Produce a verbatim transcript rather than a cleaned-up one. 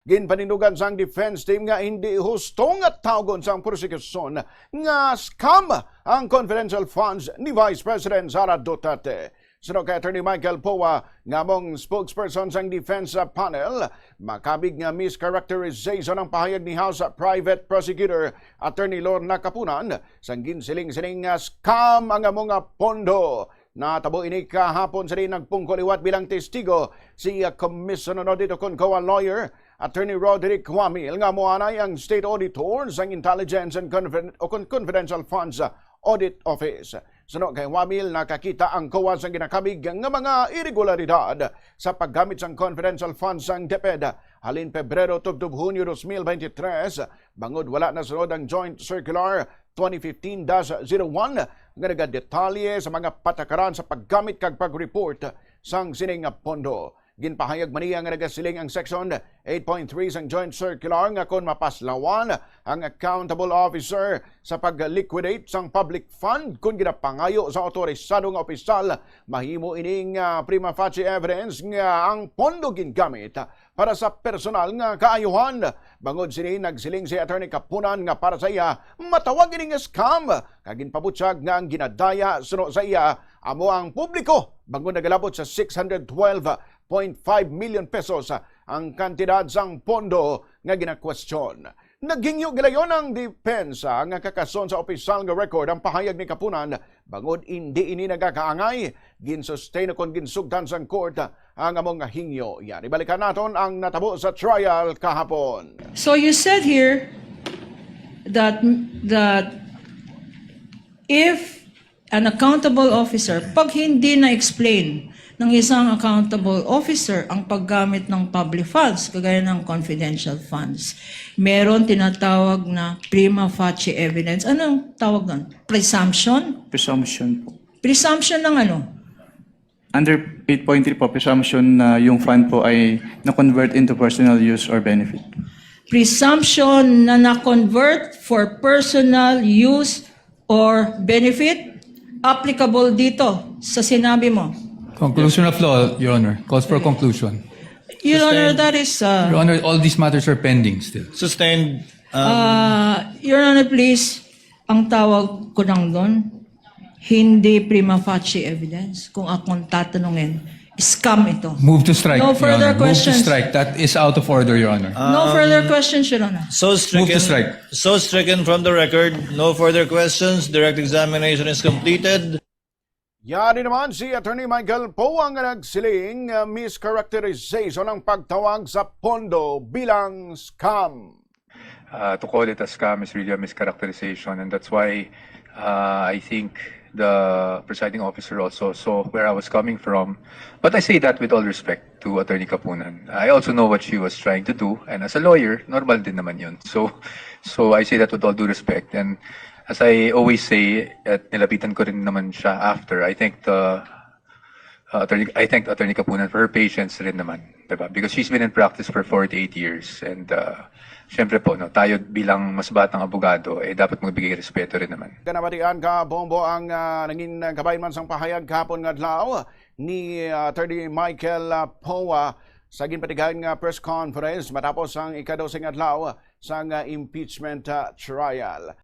Ginpanindugan sang defense team nga hindi husto nga tawgon sang prosekusyon nga scam ang confidential funds ni Vice President Sara Duterte. Suno kay Attorney Michael Poa, nga among spokesperson sang defense panel, makabig nga mischaracterization ang pahayag ni House Private Prosecutor Attorney Lorna Kapunan sang ginsiling sining nga scam ang amo nga pondo. Natabo ini kahapon sa diin nagpungko liwat bilang testigo si, uh, Commission on Audit o kon COA lawyer, Attorney Roderick Huamil, nga amo anay ang State Auditor sang Intelligence and Confiden-, o kon Confidential Funds, uh, Audit Office. Suno kay Huamil, nakakita ang COA sang ginakabig nga mga iregularidad sa paggamit sang confidential funds sang DepEd halin Pebrero tubtob Hunyo dos mil beintitrés, bangod wala nasunod ang Joint Circular twenty fifteen dash zero one nga nagadetalye sa mga patakaran sa paggamit kag pag-report sang sining nga pondo. Ginpahayag man niya nga nagasiling ang Section eight point three sang Joint Circular nga kon mapaslawan ang accountable officer sa pag-liquidate sang public fund, kon ginapangayo sa autorisado nga opisyal, mahimo ining, ah, prima facie evidence nga ang pondo gingamit para sa personal nga kaayuhan. Bangod sini, nagsiling si Attorney Kapunan nga para sa iya, matawag ini nga scam, kag ginpabutyag nga ang ginadaya suno sa iya amo ang publiko, bangod nagalabot sa six hundred twelve point five million pesos ang kantidad sang pondo nga ginakwestiyon. Naghingyo gilayon ang depensa nga kakason sa opisyal nga record ang pahayag ni Kapunan, bangod indi ini nagakaangay. Ginsustain kon ginsugdan sang court ang among hingyo. Yan, ibalikan naton ang natabo sa trial kahapon. So you said here that that if an accountable officer, pag hindi na-explain ng isang accountable officer ang paggamit ng public funds, kagaya ng confidential funds, meron tinatawag na prima facie evidence. Anong tawag doon? Presumption? Presumption po. Presumption ng ano? Under eight point three po, presumption na yung fund po ay na-convert into personal use or benefit. Presumption na na-convert for personal use or benefit applicable dito sa sinabi mo? Conclusion of law, Your Honor. Calls for conclusion. Your Honor, that is, uh, Your Honor, all these matters are pending still. Sustained. Um, uh, Your Honor, please, ang tawag ko lang doon, hindi prima facie evidence kung akong tatanungin, scam ito. Move to strike, No Your further Honor. Move to questions. Strike. That is out of order, Your Honor. No further questions, Your Honor. So stricken. strike. So stricken from the record. No further questions. Direct examination is completed. Yari naman si Attorney Michael Poa nga nagsiling, uh, mischaracterization ang pagtawag sa pondo bilang scam. Uh, to call it a scam is really a mischaracterization, and that's why uh, I think the presiding officer also saw where I was coming from. But I say that with all respect to Attorney Kapunan. I also know what she was trying to do, and as a lawyer, normal din naman yun. So, so I say that with all due respect. And as I always say, at nilapitan ko rin naman siya after, I think the uh, attorney, I thank Attorney Kapunan for her patience rin naman, diba? Because she's been in practice for forty-eight years, and uh, syempre po, no, tayo bilang mas batang abogado, eh, dapat magbigay respeto rin naman. Kanabatian ka, Bombo, ang, ah, nangin kabahin man sang pahayag kahapon nga adlaw ni, ah, Attorney Michael, ah, Poa sa ginpatigayon nga press conference matapos ang ika-dose nga adlaw sang, ah, impeachment, ah, trial.